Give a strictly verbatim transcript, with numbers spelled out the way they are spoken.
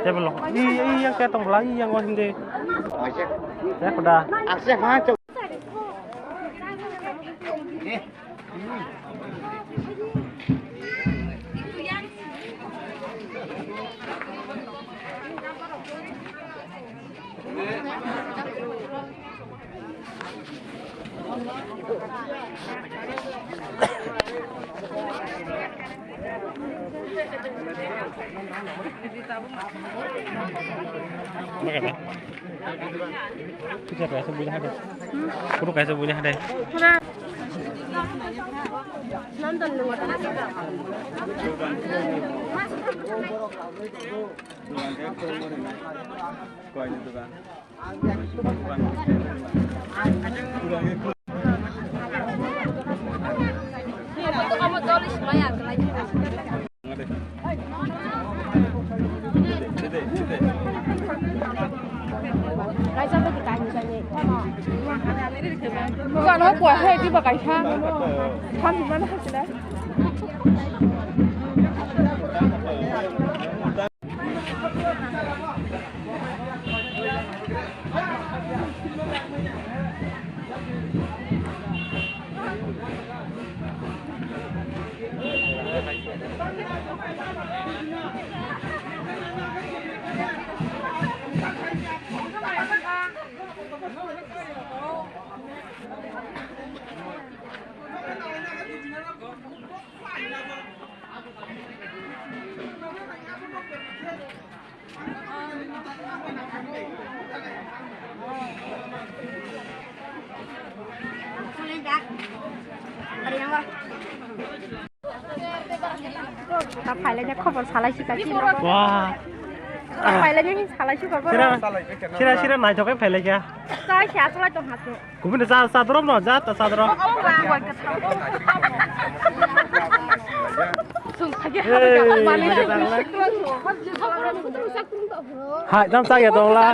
Table lo. I, i yang ke tong bla, i yang wa hindi. Ya kuda. Photo kaisa buina hade. Photo kaisa buina hade. London nung. Bukan aku kuah hai di pakai sa. Kami mana hasilnya? Ta phailai na khobor salai sika chini. Wah. Ta phailai ni salai sika ko. Sira, sira, sira naithok khe phailai kha. Chai khe asalai tong hato. Kubuni cha, cha dorok no, cha, ta cha dorok. Hai, jam cha ya dong la.